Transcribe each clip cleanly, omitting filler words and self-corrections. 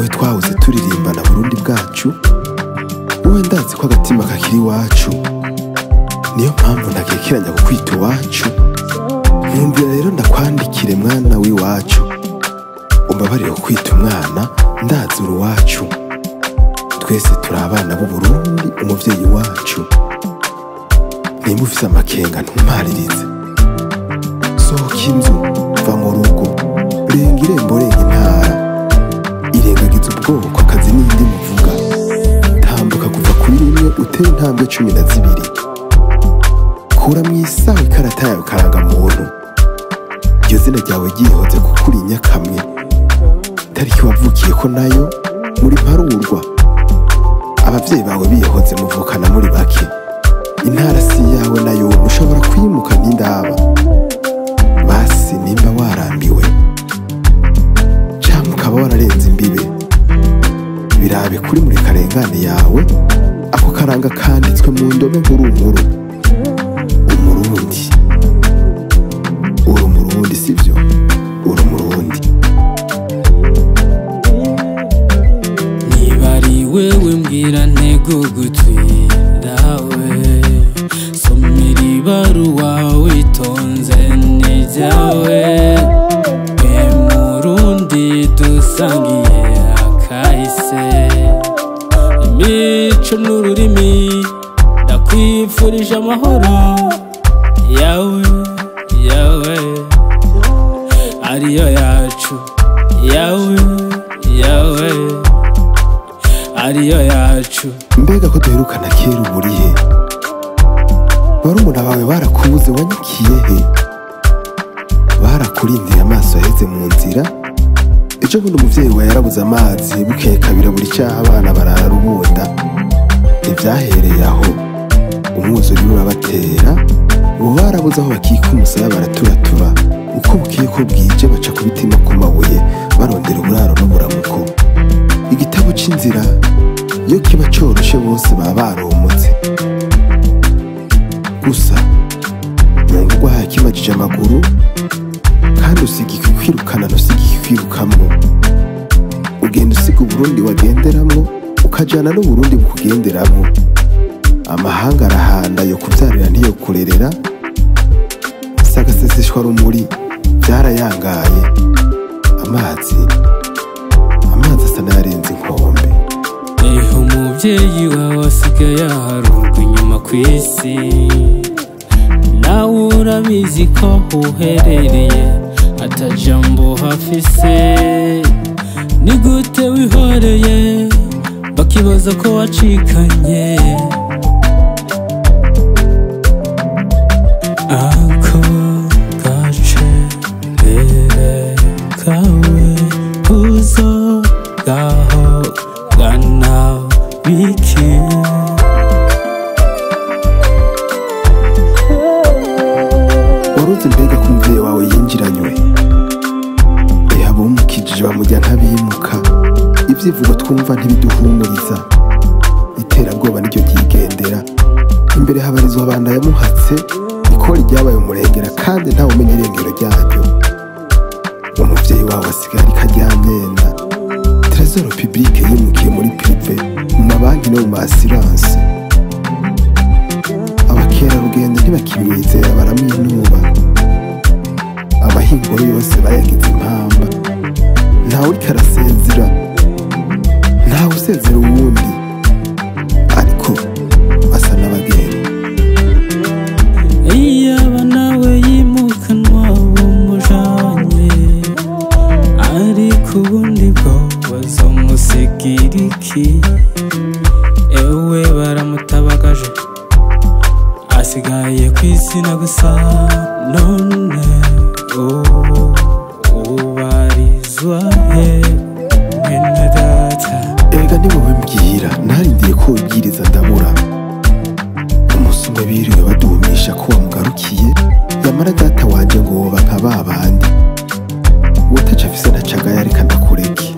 Wewe twahoze turirimbana Burundi bwacu, wowe ndazi ko agatima kakiri iwacu, niyo mpamvu ntakekeranya kukwita iwacu. Nkumvira rero ndakwandikire mwana w'iwacu, umbabarire kukwita umwana, ndazi uri uwacu. Twese turi abana b'Uburundi, umuvyeyi wacu. Nimba ufise amakenga ntumparirize, sohoka inzu, va mu rugo, renga irembo, renga intara, irengagiza ubwoko, akazi n'indi muvuga. Tambuka kuva kuri rimwe utere intambwe 12, kura mw'isaho ikarata yawe karangamuntu, iryo zina ryawe ryihoze kuko uri inyakamwe. Itariki wavukiyeko nayo muri mparurwa, abavyeyi bawe bihoze muvukana muri bake. Intara si yawe nayo ushobora kwimuka n'indaba. Basi nimba warambiwe canke ukaba wararenze imbibe, birabe kuri muri karengane yawe, ako karanga kanditswe mu ndome nkuru nkuru. Umurundi, uri umurundi sivyo? Uri umurundi. Niba ari wewe mbwira ntego ugutwi dawe, somera ibaruwa witonze n'ijyawe. Mwe Murundi dusangiye akahise, imico n'ururimi, ndakwifurije amahoro yawe yawe ariyo yacu, yawe yawe ariyo yacu. Mbega ko duherukana kera uburihe? Barumuna bawe barakubuze wanyikiye he? Barakurindiye amaso yaheze mu nzira. Ejo bundi umuvyeyi wawe yarabuze amazi, bukeye kabira buri caha abana barara rubunda. Ntivyahereye aho, umwuzure urabatera, ubu barabuze aho bakika umusaya baraturatura. Uko bukeye ko bwije baca ku biti no ku mabuye, barondera uburaro n'uburamuko. Igitabo c'inzira iyo kiba coroshe bose baba baromotse. Gusa Mungu gwahaye kimajije amaguru, kandi usiga ikikwirukana ntusiga ikikwirukamwo. Ugenda usiga Uburundi wagenderamwo, ukajana n'Uburundi bukugenderamwo. Amahanga arahanda yo kuvyarira ntiyo kurerera, sagaseseshwa rumuri vyarayangaye. Amazi asa n'ayarenze inkombe. Eho umuvyeyi wawe asigaye aharurwa inyuma kw'isi, nawe urabizi ko uherereye atajambo hafise. Ni gute wihoreye bakibaza ko wacikanye? Ako gace mbere kawe uzogaho gana biki? Waruzi mbega ko umuvyeyi wawe yinjiranywe? Eha abumukijije bamurya ntabimuka. Ivyivugo twumva ntibiduhumuriza, iterabwoba niryo ryigendera. Imbere habarizwa abana yamuhatse, ikori ryabaye umurengera kandi ntawe umenya irengero ryaryo. Umuvyeyi wawe asigaye ariko aryamyenda. Trésor public yimukiye muri prive, mu mabanki no mu ma assurance. Abakerarugendo ntibakimwizera baramwinuba. Amahinguro yose bayagize impamba. Ntawe uriko arasezera, ntawe usezera uwundi, ariko basa n'abagenda. Iyaba nawe yimukanwa bumujanye, ariko ubundi bwo bazomusigira iki? Ewe baramutabagaje asigaye kw'izina gusa, none ubu ubarizwa he mwene data? Erega ni wowe mbwira, narindiye ko wibwiriza ndabura. Umunsi umwe biriwe badumisha ko wamugarukiye, yamara data wanje ngo woba nka ba bandi. Uwataca afise ntacagaye ariko ndakureke.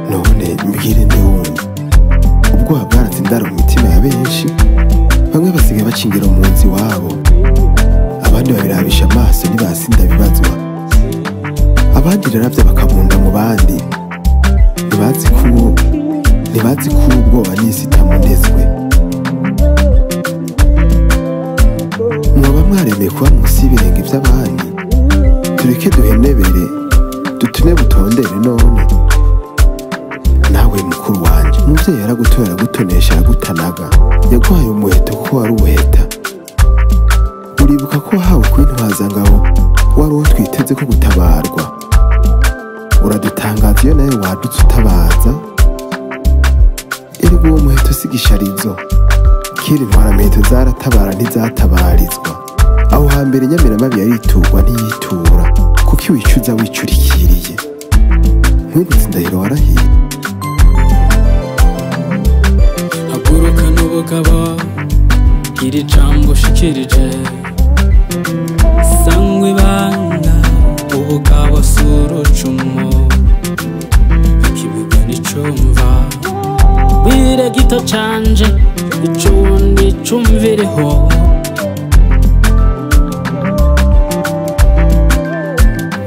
None mbwire nde wundi? Ubwoba bwaratse indaro mu mitima ya benshi, bamwe basigaye bacingira mu nzu iwabo, abandi babirabisha amaso ntibasinda bibazwa, abandi raravya bakabunda mu bandi. Ntibazi ko Ntibazi ko ubwoba n'isi itamunezwe. Mwoba mwaremeye kuba munsi y'ibirenge vy'abandi, tureke duhenebere, dutume butondere none. Nawe mukuru wanje, umuvyeyi yaragutoye aragutonesha aragutanaga, yaguhaye umuheto kuko wari ubuheta. Uribuka ko wahawe kw'intwazangabo, wari uwo twiteze ko gutabarwa. Uradutangaza iyo nawe wadutse utabaza. Erega uwo muheto si igisharizo, kera intwaramiheto zaratabara ntizatabarizwa. Aho hambere Nyamiramabi yariturwa ntiyitura, kuko iwicuza wicurikiriye. Nkwibutse indahiro warahiye. Haguruka n'ubugabo, iri jambo ushikirije. Sangwa ibanga, ubugabo si urucumu, ikibuga nicumva. Bwire gito canje, icundi cumvireho.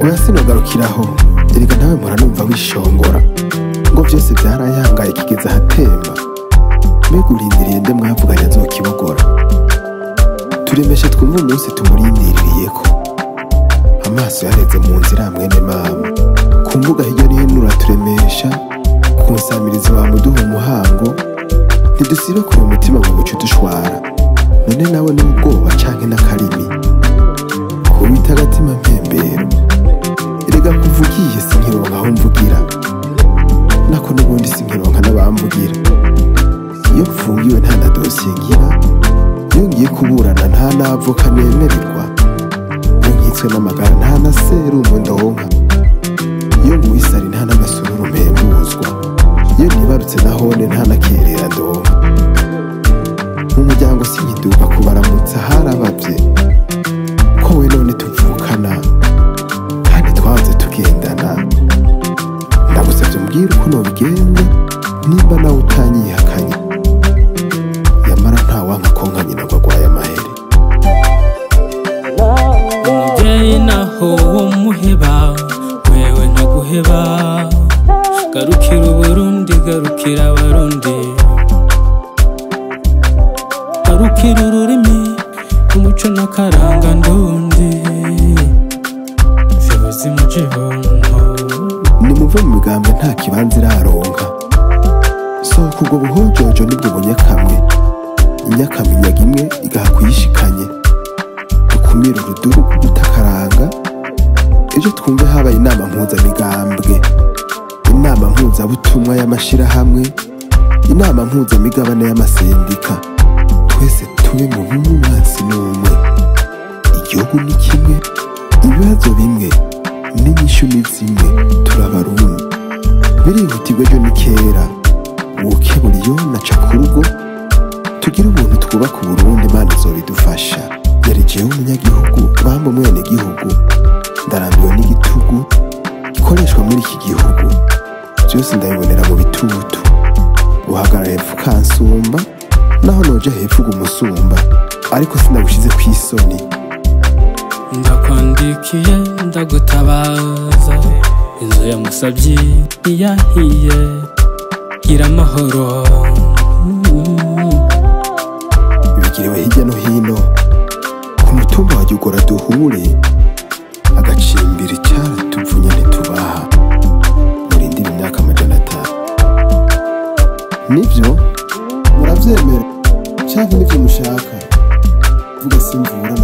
Oya sinogarukiraho, erega nawe mpora numva wishongora, ngo vyose vyarayangaye kigeze ahatemba. Mbega urindiriye nde mwavuganye azokibogora? Turemeshe twumve umunsi tumurindiririyeko. Amaso yareze mu nzira mwene mama, ku mbuga hirya no hino uraturemesha, ku nsamirizi wamuduha umuhango, ntidusiba kure umutima ngo buce udushwara. None nawe n'ubwoba canke n'akarimi, kubita agatima mpembero. Erega kuvugiye sinkironka aho mvugira, nako n'ubundi sinkironka n'abamvugira. Iyo mfungiwe nta na dosiye ngira, iyo ngiye kuburana nta n'avoka nemererwa, iyo nkitswe n'amagara nta na serumu ndonka, iyo nguwe isari nta n'agasururu mpembuzwa, iyo nibarutse nahone nta n'akerera ndonka. Mu muryango sinkiduka kubaramutsa harabavye, ko we none tuvukana kandi twahoze tugendana. Ndagusavye umbwire uko nobigenza nimba nawe utanyihakanye, yamara ntawanka konka nyina ngo agwaye amahere. Umuvyeyi naho womuheba, wewe ntaguheba. Garukira Uburundi, garukira Abarundi, garukira ururimi, umuco n'akaranga ndundi. Shobozi mu gihuntu. Nimuve mu migambwe nta kibanza iraronka. Sohoka ubwo buhojojo nibwo bunyakamwe, inyakamwe imwe igaha kuyishikanye. Dukumire urudubi rwo gutakaranga, ejo twumve habaye inama mpuzamigambwe, inama mpuzabutumwa y'amashirahamwe, inama mpuzamigabane y'amasendika. Twese tube mu bumwe, umwansi n'umwe. Igihugu ni kimwe, ibibazo bimwe n'inyishu ni zimwe, turabarundi. Birihutirwa ejo ni kera, uwukebura iyo naca ku rugo. Tugire ubuntu twubaka Uburundi, Imana izobidufasha. Yari jewe umunyagihugu, bamba umwenegihugu, ndarambiwe n'igitugu gikoreshwa muri iki gihugu. Vyose ndabibonera mu bitutu. Uhagarara hepfo ukansumba, naho noja hepfo ugumusumba, ariko sinagushize kw'isoni. Ndakwandikiye ndagutabaza, inzu ya Musavyi ntiyahiye, gira amahoro. Bigiriwe hirya no hino, ku mutumba wa Gihogora duhure, agacimbiri caratuvunye ntitubaha. Murindire imyaka 500. Nivyo muravyemera canke nivyo mushaka? Vuga simvura.